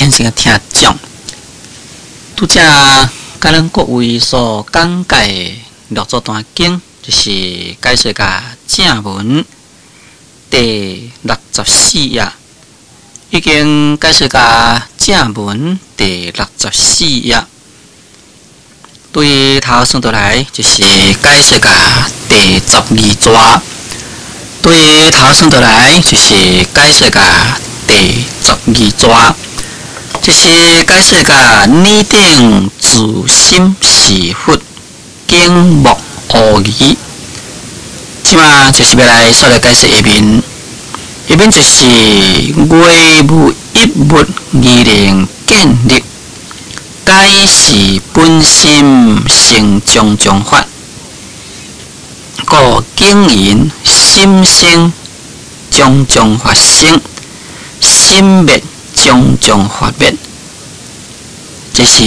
虔誠的聽眾，拄才佮咱各位所講解的六祖壇經，就是解說甲正文第六十四頁，已經解說甲正文第六十四頁，對頭算倒來就是解說甲第十二逝，對頭算倒來就是解說甲第十二逝。這是解說甲擬定自心是佛，景莫無疑。這馬就是欲來煞來解釋下面，下面就是外無一物而能建立，解是本心成種種法，故經云心生種種法生，心滅種種法滅。這是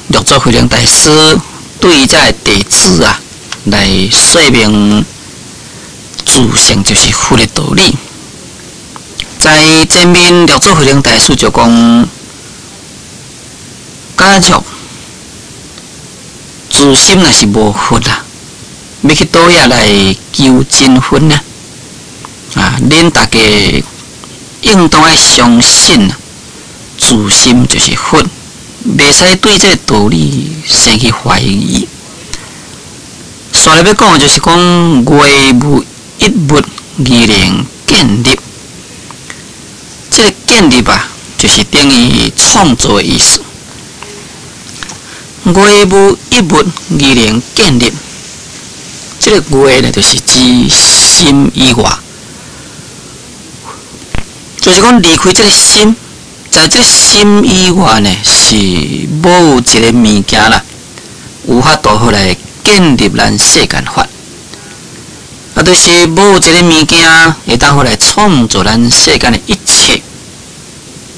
六祖慧能大師對這个弟子啊來說明自性就是佛的道理。在前面六祖慧能大師就講，假如自心若是無佛啊，欲去佗遐來求真佛呢？啊，恁大家應當愛相信自心就是佛，袂使對這個道理生起懷疑。煞來欲講的就是講，外無一物而能建立。這個建立啊，就是等於創造的意思。外無一物而能建立，這個外呢，就是指心以外，就是講離開這個心，在這個心以外呢，是無有一個物件啦，有法度好來建立咱世間法。啊，就是無有一個物件會當好來創造咱世間的一切，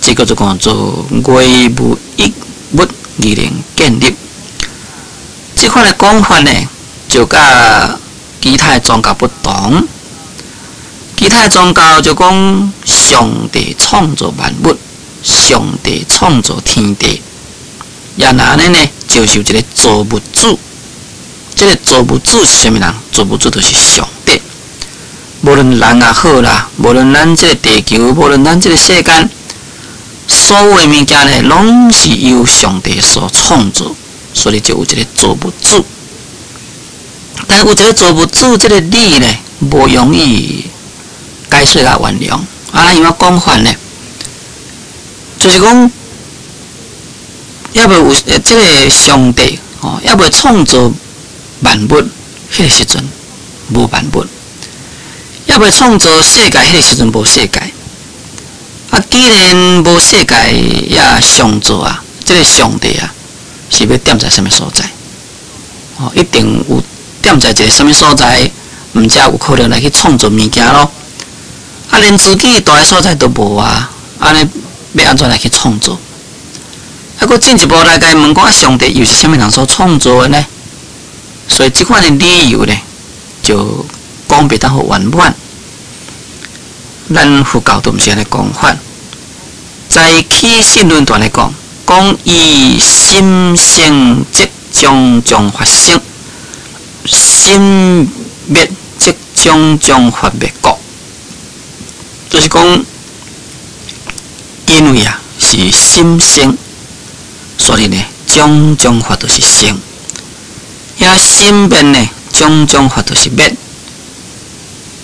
這個就講做外無一物而能建立。這款的講法呢，就佮其他的宗教不同。其他的宗教就講上帝創造萬物，上帝創造天地，也若按呢呢，就是有一個造物主。這個造物主是啥物人？造物主就是上帝。無論人也好啦，無論咱這個地球，無論咱這個世間，所有的物件呢，攏是由上帝所創造，所以就有一個造物主。但有一個造物主這個理呢，無容易解釋佮原諒。啊，怎樣講法呢？就是講，猶未有這個上帝哦，猶未創造萬物，彼個時陣無萬物；猶未創造世界，彼個時陣無世界。啊，既然無世界，也創造啊，這個上帝啊，是欲踮在啥物所在？哦，一定有踮在一個啥物所在，毋才有可能來去創造物件囉。啊，連自己蹛的所在都無啊，按呢欲按怎來去創造？啊，閣進一步來共伊問講，啊，上帝又是啥物人所創造的呢？所以這款的理由呢，就講袂當好圓滿。咱佛教都毋是按呢講法，在起信論壇來講，講以心生則種種法生，心滅則種種法滅故。就是講，因為啊是心生，所以呢種種法都是生；也心滅呢，種種法都是滅。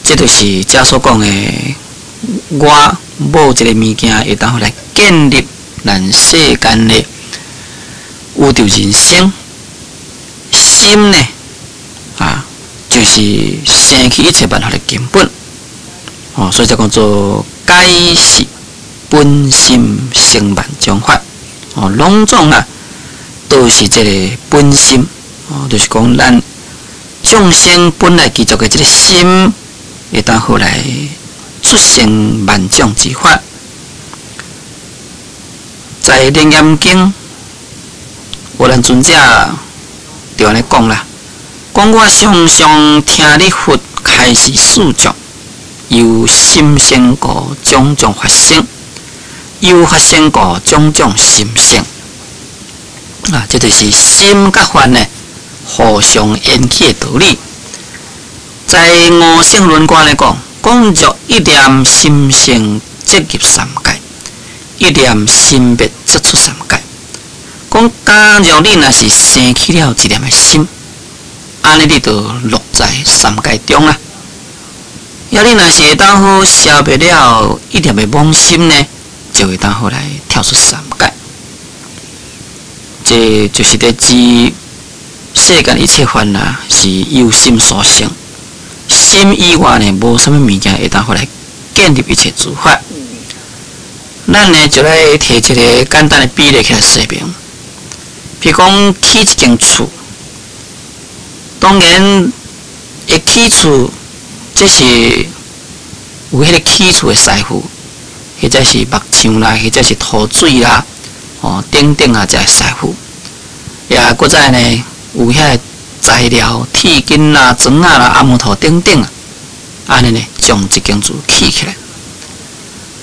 這就是遮所講的，我無一個物件會當來建立咱世間的宇宙人生。心呢，啊，就是生起一切萬法的根本。哦，所以才講做解是本心成萬種法。哦，攏總啊，都是這個本心。哦，就是講咱眾生本來具足的這個心，會當好來出現萬種之法。在《楞嚴經》，有咱尊者就按呢講啦，講我常常聽你佛開示四眾，由心生故，種種法生。由法生故，種種心生。啊，這就是心佮法呢互相緣起的道理。在五聖論觀來講，講若一念心生，則入三界；一念心滅，則出三界。講假如你若是生起了一念的心，按呢你就落在三界中啦。抑你若是會當好消滅了一念的妄心呢，就會當好來跳出三界。這就是咧指世間一切法啊，是由心所生。心以外呢，無啥物物件會當好來建立一切諸法。咱呢就來提一個簡單的比例起來說明。譬如講起一間厝，當然會起厝，這是有彼個起厝的師傅，或者是木匠啦，或者是塗水啦，哦等等啊，這个師傅。也閣再呢，有遐个材料、鐵筋啦、磚仔啦、阿木頭等等啊，按呢呢，將一間厝起起來。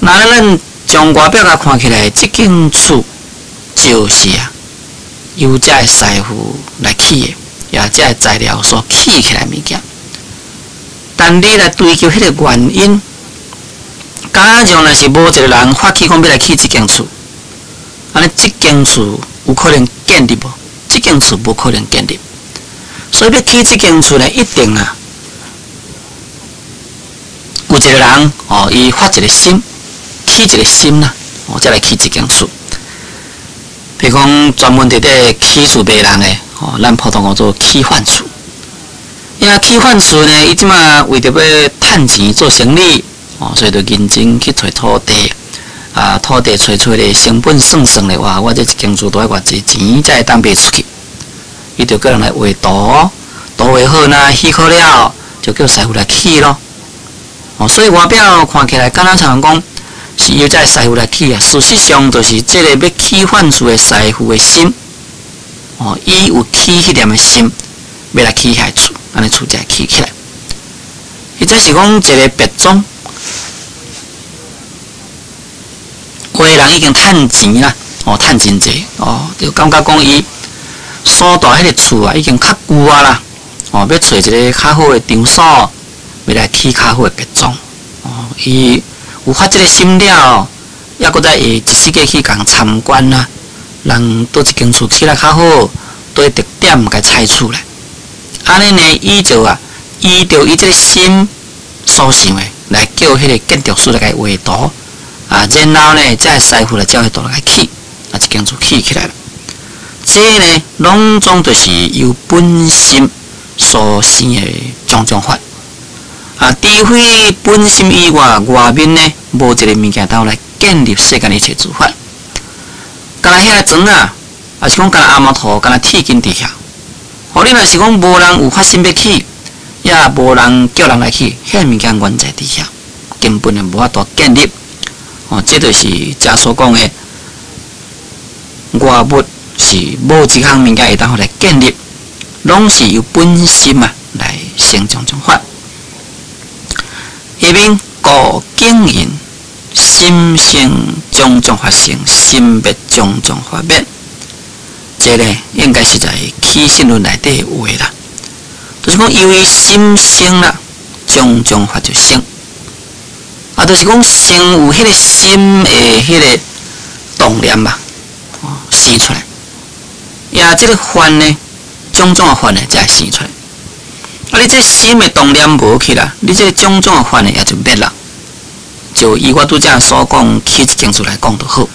若咱從外表共看起來，這間厝就是啊，由這个師傅來起的，也這个材料所起起來的物件。但你來追究彼個原因，假如若是無一個人發起講欲來起這間厝，按呢這間厝有可能建立無？這間厝無可能建立。所以欲起這間厝呢，一定啊，有一個人哦，伊發一個心，起一個心啦，哦，才來起這間厝。譬如講，專門佇咧起厝賣人的，哦，咱普通話做起飯厝。因為起飯厝呢，伊這馬為著欲趁錢做生意，哦，所以就認真去揣土地，啊，土地揣揣咧，成本算算咧，哇，我這一間厝都愛偌濟錢才會當賣出去。伊就叫人來畫圖，圖畫好呢，起好了，就叫師傅來起咯。哦，所以外表看起來，敢若像講是由這个師傅來起啊，事實上就是這个欲起飯厝的師傅的心，哦，伊有起彼念的心，欲來起遐厝，按呢厝才會起起來。或者是講一个別莊，有的人已經趁錢啦，哦，趁真濟，哦，就感覺講伊所住彼个厝啊，已經較舊啊啦，哦，欲揣一个較好的場所，欲來起較好的別莊，哦，伊有發這个心了，猶閣再會一世界去共參觀啦，人佗一間厝起來較好，佗个特點共採取來，按呢呢，伊就啊，依著伊這个心所想的，來叫彼个建築師來共伊畫圖，啊，然後呢，這个師傅來照彼圖來起，啊，一間厝起起來了。這呢，攏總就是由本心所生的種種法。啊，除非本心以外，外面呢無一個物件通來建立世間一切諸法。敢若遐個磚仔，抑是講敢若阿摩陀，敢若鐵筋佇遐。予你若是講無人有發心欲起，也無人叫人來起，遐個物件原在佇遐，根本就無法度建立。哦，這就是遮所講的外物是無一項物件會當予來建立，攏是由本心啊來生種種法。下面故境緣心生種種法生，心滅種種法滅。這个應該是在起信論內底的話啦。就是講，由於心生啦，種種法就生。啊，就是講先有彼個心的彼個動念嘛，哦，生出來。也這个法呢，種種的法呢，才會生出來。啊，你這心的動念無去啦，你這个種種的法呢，也就滅啦。就以我拄才所講起一間厝來講就好。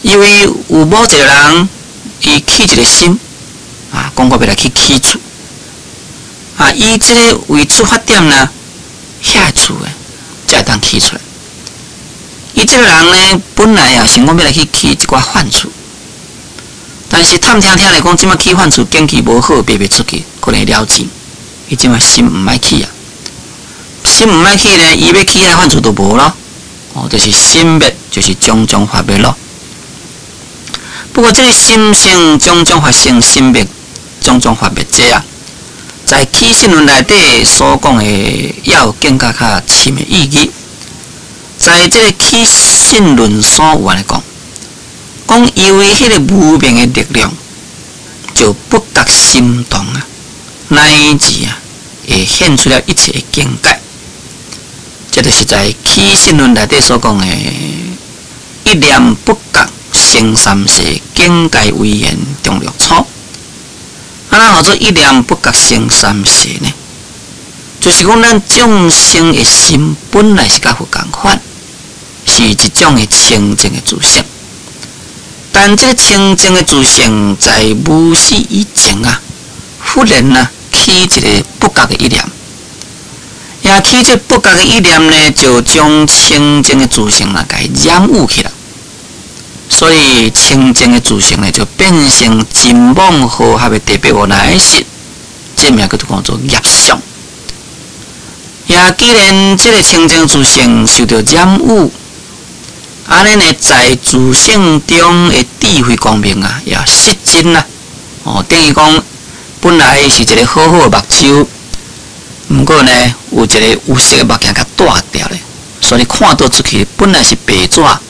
因為有某一個人，伊起一個心，啊，講我欲來去起厝，啊，以這个為出發點呢，遐个厝的才會當起出來。伊這個人呢，本來啊想講欲來去起一寡飯厝，但是探聽聽來講，這馬起飯厝景氣無好，賣袂出去，可能會了錢。伊這馬心毋愛起啊，心毋愛起呢，伊欲起遐飯厝都無咯。哦，就是心滅，就是種種法滅咯。不過這个心生種種法生，心滅種種法滅這啊，在起信論內底所講的，猶有更加較深的意義。在這个起性論所有按呢講，講因為彼个無明的力量，就不覺心動啊，乃至啊，會現出了一切的境界。這就是在起信論內底所講的，一念不覺成三世，境界唯現中六初。啊，咱號做一念不覺成三世呢？就是講咱眾生的心本來是佮佛仝款，是一種的清淨的自性。但這个清淨的自性在無始以前啊，忽然啊起一个不覺的意念，也起這不覺的意念呢，就將清淨的自性啊，共染污去啦。所以清淨的自性呢，就變成真妄和合的特別無奈識，這名叫做講做業相。也既然這个清淨自性受著染污，按呢呢，在自性中的智慧光明啊，也失真啦。哦，等於講本來是一个好好的目睭，毋過呢，有一个有色的目鏡共戴著咧，所以看倒出去本來是白紙，啊，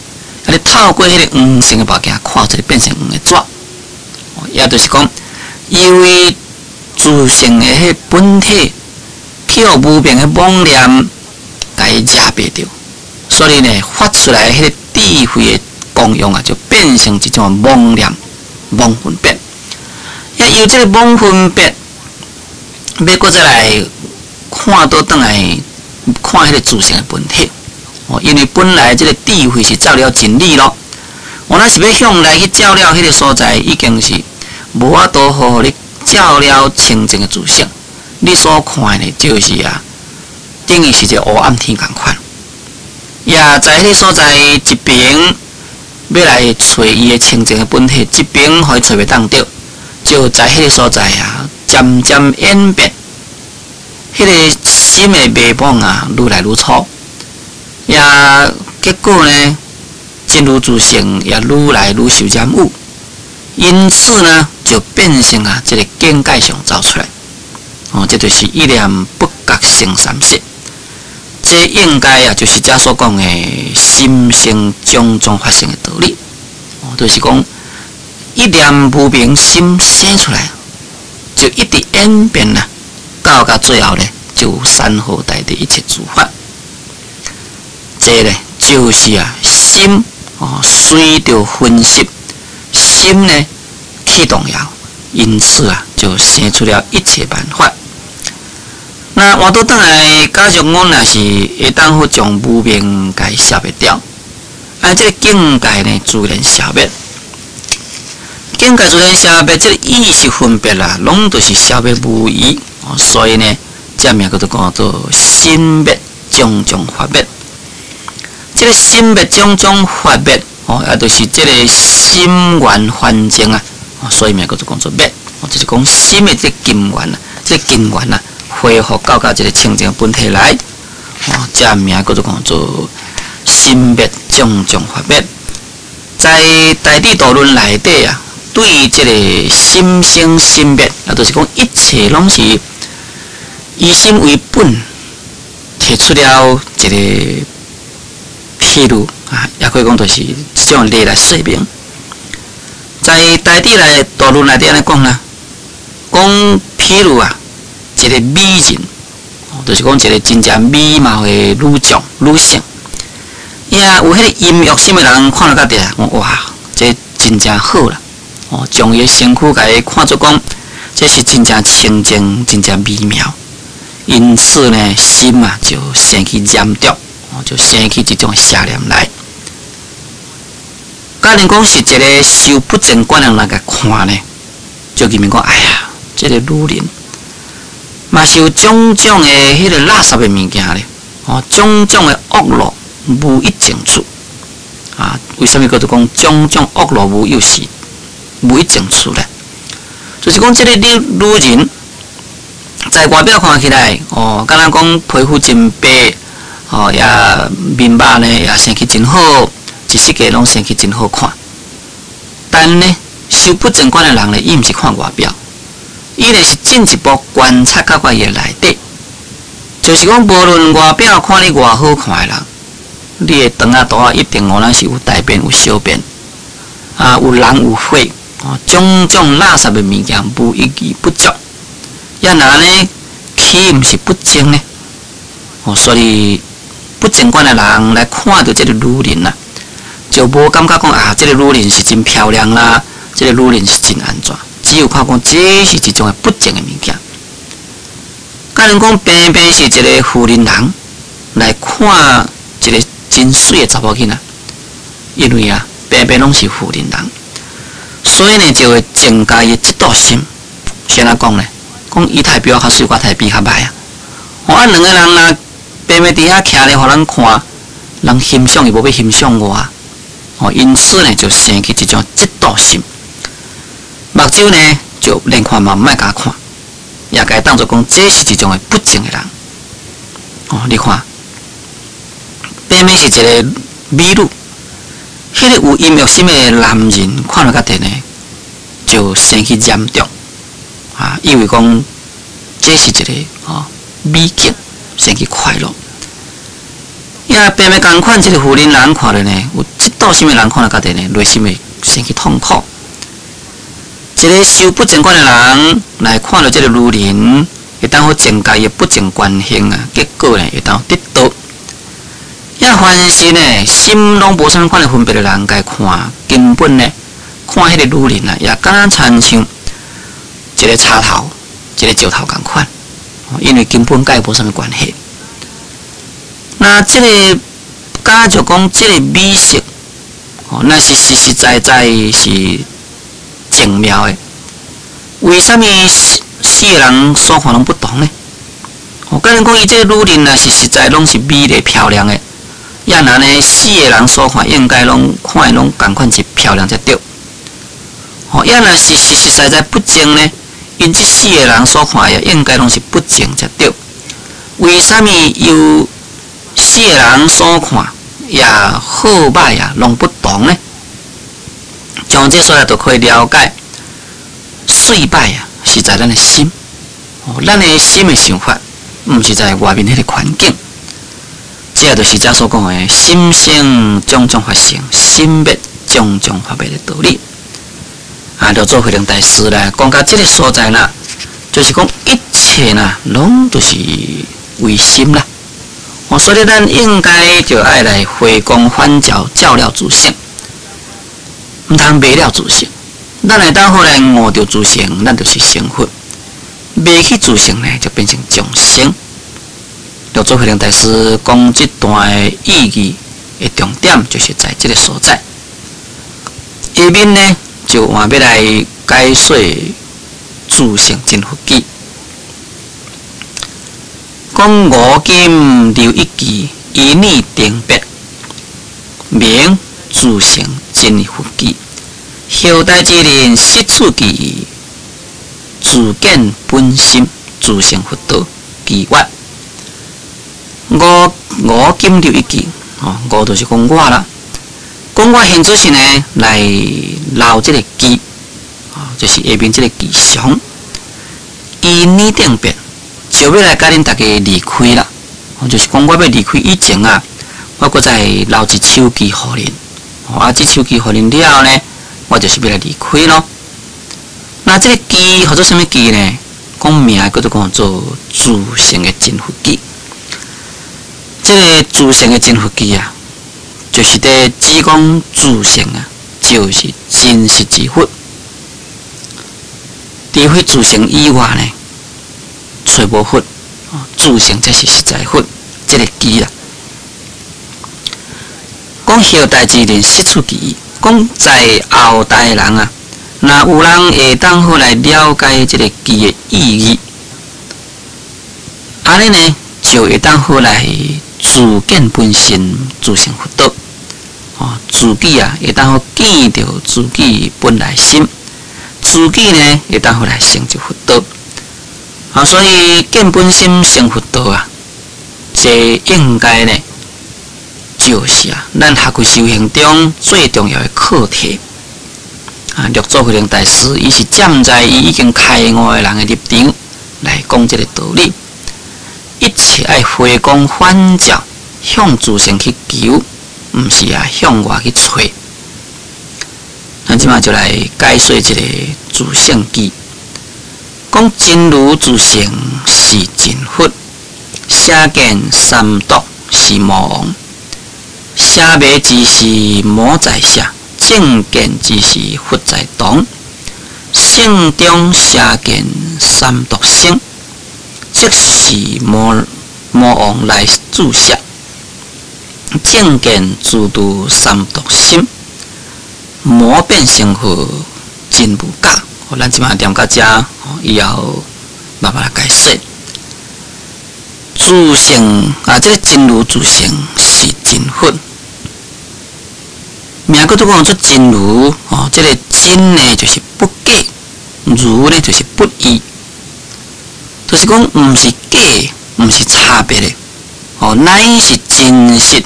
你透過彼个黃色的目鏡看出來變成黃的紙。也就是講，因為自性的彼本體去予無明的妄念共伊遮蔽著，所以呢，發出來彼个智慧的功用啊，就變成一種妄念、妄分別。也由這个妄分別，欲閣再來看倒轉來看彼个自性的本體。哦，因為本來這个智慧是照了真理咯，我若是欲向內去照了彼个所在，已經是無法度好予你照了清淨的自性。你所看的，就是啊，等於是一个烏暗天仝款。也在彼个所在一爿欲來揣伊的清淨的本體，一爿予伊揣袂當著，就在彼个所在啊，漸漸演變，彼个心的迷惘啊，愈來愈粗。也結果呢，真如自性也愈來愈受染污，因此呢，就變成啊，這个境界上走出來。哦，這就是一念不覺成三世。這應該啊，就是遮所講的心性種種發生的道理。哦，就是講一念無明心生出來，就一直演變啦，到到最後呢，就有山河大地一切諸法。這呢，就是啊，心哦，隨著分析，心呢起動搖，因此啊，就生出了一切萬法。那換倒轉來，假如阮若是會當好將無明共消滅掉，啊，這个境界呢，自然消滅。境界自然消滅，這个意識分別啦，攏都是消滅無餘。所以呢，這名叫做講做心滅種種法滅。這个心滅種種法滅，哦，也就是這个心源還淨啊，所以名叫做講做滅。哦，就是講心的這个根源啊，這个根源啊，恢復到這个清淨本體來，哦，這名叫做講做心滅種種法滅。在大智度論內底啊，對這个心生心滅，也就是講一切攏是以心為本，提出了一个譬喻啊，也可以講就是這種例來說明。在大智來度論內底按呢講啦，講譬如啊，一个美人，就是講一个真正美貌的女將、女性，也有彼个淫欲心的人看了較著，講哇，這真正好啦！哦，將伊的身軀共伊看做講，這是真正清淨、真正美妙。因此呢，心啊就生起染著，哦，就生起這種邪念來。假如講是一个修不正觀的人來看呢，就認為講，哎呀，這个女人嘛是有種種的彼個垃圾的物件咧，哦，種種的惡路無一淨處啊。為啥物叫做講種種惡路無有是無一淨處咧？就是講這个女人在外表看起來，哦，敢若講皮膚真白，哦，也面肉呢也生起真好，一世界攏生起真好看。但呢，修不正觀的人呢，伊毋是看外表。伊呢是進一步觀察到伊的內底，就是講無論外表看你偌好看的人，你的腸仔肚仔一定哦，咱是有大便有小便，啊，有人有血，哦，種種垃圾的物件無一義不足。也若呢，豈毋是不淨呢？哦，所以不淨觀的人來看著這个女人啊，就無感覺講啊，這个女人是真漂亮啦，這个女人是真按怎，只有看講這是一種的不淨的物件。假如講平平是一个婦人人來看一个真媠的查某囡仔，因為啊，平平攏是婦人人，所以呢就會增加伊的嫉妒心。是按怎講呢？講伊刣比我較媠，我刣比較歹啊！哦，啊，兩个人若平平佇遐徛咧，予人看，人欣賞伊，無欲欣賞我。哦，因此呢，就生起一種嫉妒心。目睭呢，就連看嘛毋愛共看，也共伊當做講這是一種的不淨的人。哦，你看，平平是一个美女，彼个有淫欲心的男人看著較濟呢，就生起染著，啊，以為講這是一个哦美景，生起快樂。也平平仝款，這个婦人人看著呢，有嫉妒心的人看著家己呢，內心會生起痛苦。一个修不淨觀的人來看著這个女人，會當好增加伊的不淨觀行啊，結果呢會當得道。也凡是呢，心攏無啥物款的分別的人，共看根本呢，看彼个女人啊，也敢若親像一个柴頭、一个石頭仝款，因為根本佮伊無啥物關係。那這个假就講這个美色，哦，那是實實在在是精妙的。為啥物四个人所看攏不同呢？哦，假如講伊這个女人若是實在攏是美麗漂亮的，也若呢四个人所看應該攏看的攏仝款是漂亮才對。哦，也若是實實在在不淨呢，𪜶這四个人所看的應該攏是不淨才對。為啥物由四个人所看也好歹啊，攏不同呢？從這所在就可以了解，媠歹啊，是在咱的心。哦，咱的心的想法，毋是在外面彼个環境。這就是遮所講的心生種種法生，心滅種種法滅的道理。啊，六祖慧能大師來講到這个所在啦，就是講一切啦，攏都是唯心啦。哦，所以咱應該就愛來回光返照，照了自性，毋通迷了自性。咱會當好來悟著自性，咱就是成佛；迷去自性呢，就變成眾生。六祖慧能大師講這段的意義的重點，就是在這个所在。下面呢，就換欲來解說自性真佛偈。講我今留一偈，依你定別，名自性真佛偈。後代之人識此偈，自見本心，自性佛道。偈曰：我我今留一偈，哦，我就是講我啦。講我現在是呢，來留這个偈，哦，就是下面這个偈頌，依你定別。就欲來共恁大家離開啦，就是講我欲離開以前啊，我閣再留一首偈予恁。啊，這首偈予恁了後呢，我就是欲來離開咯。那這个偈號做啥物偈呢？講名叫做講做自性的真佛偈。這个自性的真佛偈啊，就是佇指講自性啊，就是真實之佛。除非自性以外呢，揣無佛，自性才是實在佛，這个偈啦。講後代之人識此偈，講在後代人啊，若有人會當好來了解這个偈的意義，按呢呢就會當好來自見本身，自成佛道。哦，自己啊會當好見著自己本來心，自己呢會當好來成就佛道。啊，所以見本心成佛道啊，這應該呢，就是啊，咱學佛修行中最重要的課題。啊，六祖慧能大師，伊是站在伊已經開悟的人的立場來講這个道理。一切愛回光返照，向自性去求。毋是啊向外去揣。咱這馬就來解說這个自性偈，講真如自性是真佛，邪見三毒是魔王，邪迷之時魔在邪，正見之時佛在同。性中邪見三毒生，即是魔王來注射。正見自度三毒心，魔變成佛真無假。咱這馬念到遮，以後慢慢來解釋。自性啊，這个真如自性是真佛，名閣都講做真如哦。這个真呢，就是不假；如呢，就是不異，就是講毋是假，毋是差別的哦，乃是真實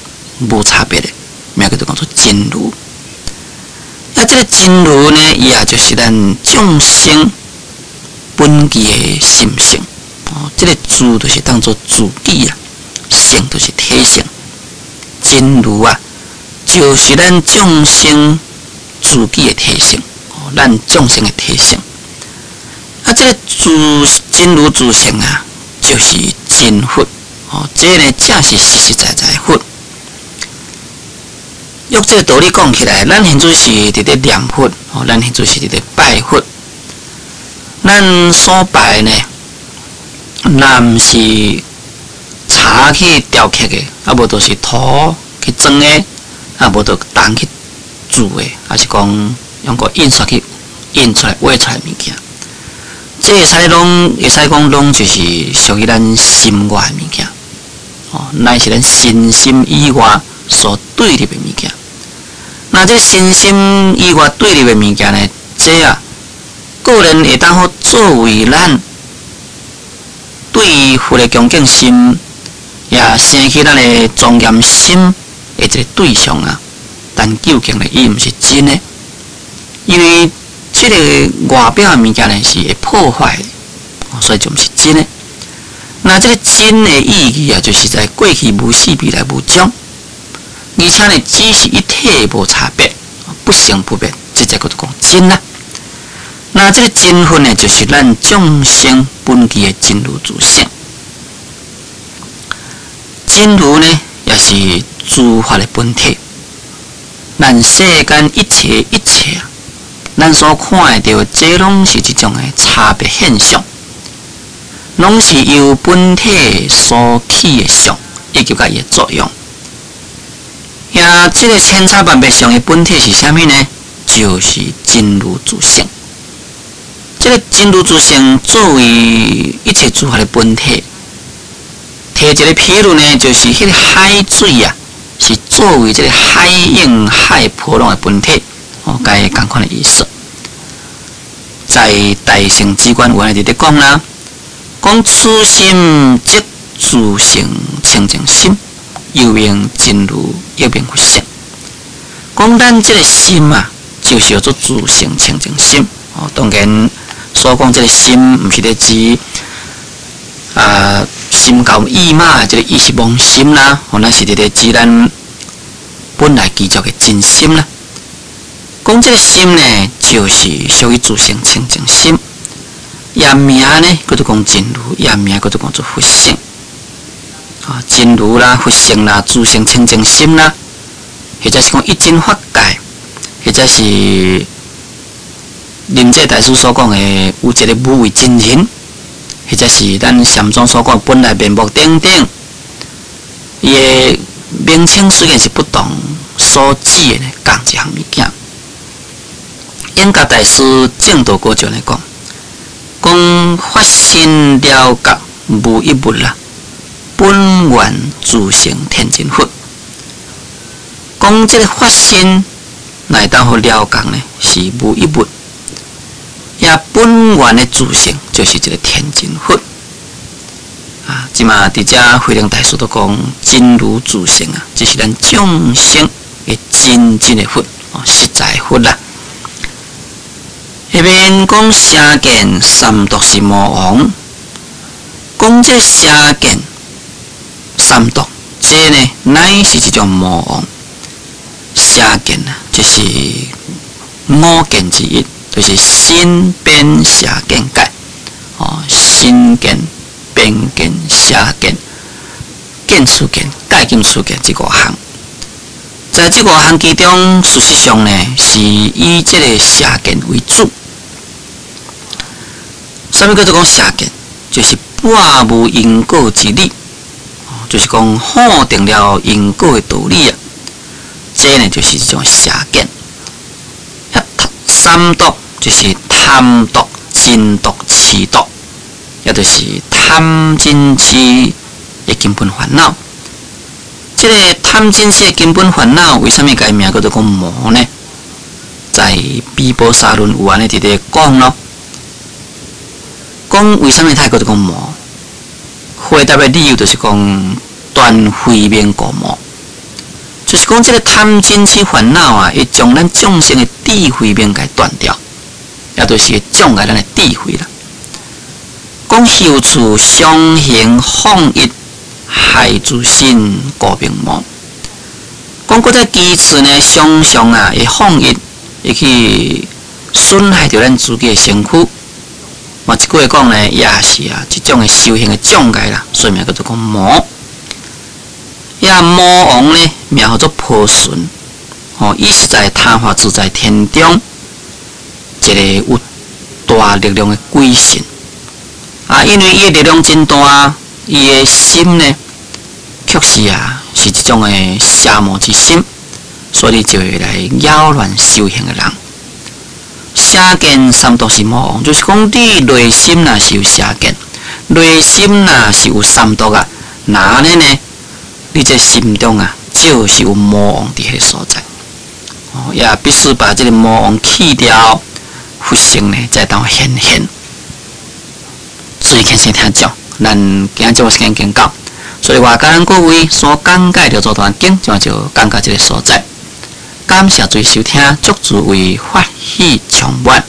無差別的，名叫做講做真如。啊，這个真如呢，伊也就是咱眾生本具的心性哦。這个自就是當做自己啊，性就是體性。真如啊，就是咱眾生自己的體性哦，咱眾生的體性。啊，這个自真如自性啊，就是真佛哦。這个呢，正是實實在在的佛。用這个道理講起來，咱現在是佇咧念佛，哦，咱現在是佇咧拜佛。咱所拜呢，若毋是柴去雕刻的，啊無就是土去裝的，啊無就銅去鑄的，還是講用個印刷去印出來、畫出來物件。這會使攏會使講攏就是屬於咱心外的物件，哦，乃是咱身心以外所對立的物件。那這身心以外對立的物件呢？這啊，個人會當好作為咱對佛的恭敬心，也生起咱的莊嚴心的一个對象啊。但究竟呢，伊毋是真的，因為這个外表的物件呢是會破壞的，所以就毋是真的。那這个真的意義啊，就是在過去無始，未來無終。而且呢，只是一體無差別，不生不滅，這才叫做講真啦。那這个真佛呢，就是咱眾生本具的真如自性。真如呢，也是諸法的本體。咱世間一切一切啊，咱所看會著，這攏是一種的差別現象，攏是由本體所起的相，以及佮伊的作用。呀，這个千差萬別相的本體是啥物呢？就是真如自性。這个真如自性作為一切諸法的本體，提一个譬喻呢，就是彼个海水啊，是作為這个海湧海波浪的本體，哦，該仝款的意思。在大乘止觀有安呢佇咧講啦，講此心即自性清淨心。又名真如，又名佛性。講咱這个心啊，就是叫做自性清淨心。哦，當然所講這个心，毋是咧指啊心高意馬這个意識妄心啦，哦，咱是佇咧指咱本來具足的真心啦。講這个心呢，就是屬於自性清淨心。也名呢，叫做講真如；也名叫做講做佛性。啊，真如啦，佛性啦，自性清淨心啦，或者是講一真法界，或者是臨濟大師所講的有一个無為真人，或者是咱禪宗所講本來面目等等，伊的名稱雖然是不同，所指的呢仝一項物件。演覺大師證道果就來講，講法身了覺無一物啦。本源自性天真佛，講這个法身來當好了解呢，是無一物。也本源的自性就是一个天真佛。啊，這馬佇遮慧能大師都講真如自性啊，這是咱眾生的真正的佛，哦，實在佛啦。下面講邪見三毒是魔王，講這邪見三毒，這呢乃是一種魔王。見啊，就是五見之一，就是身邊邪見解。哦，身見、邊見、邪見、見取見、戒禁取見這五項。在這五項其中，事實上呢，是以這个邪見為主。啥物叫做講邪見？就是撥無因果之理，就是講否定了因果的道理啊。這呢就是一種邪見。三毒就是貪毒、嗔毒、痴毒，也就是貪嗔痴的根本煩惱。這个貪嗔痴的根本煩惱，為啥物共伊名叫做講魔呢？在《毗婆沙論》有按呢佇咧講咯，講為啥物它叫做講魔？回答的理由就是講斷慧命故魔，就是講這个貪嗔痴煩惱啊，會將咱眾生的智慧命共斷掉，也就是會障礙咱的智慧啦。講後處相行放逸，害諸心故名魔。講閣再其次呢，常常啊會放逸，會去損害著咱自己的身軀。嘛，一句話講呢，也是啊，一種的修行的障礙啦，所以名叫做講魔。遐魔王呢，名號做波旬，吼，伊是在曇華自在天中一個有大力量的鬼神。啊，因為伊的力量真大，伊的心呢，確實啊是一種的邪魔之心，所以就會來擾亂修行的人。邪見三毒是魔王，就是講你內心若是有邪見，內心若是有三毒啊，那按呢呢？你這心中啊，就是有魔王佇彼个所在。哦，也必須把這个魔王去掉，佛性呢才會當顯現。注意聽先聽講，咱今仔節目時間已經到，所以話咱各位所講解的這段經，就講到這个所在。感謝注意收聽，祝諸位法喜充滿。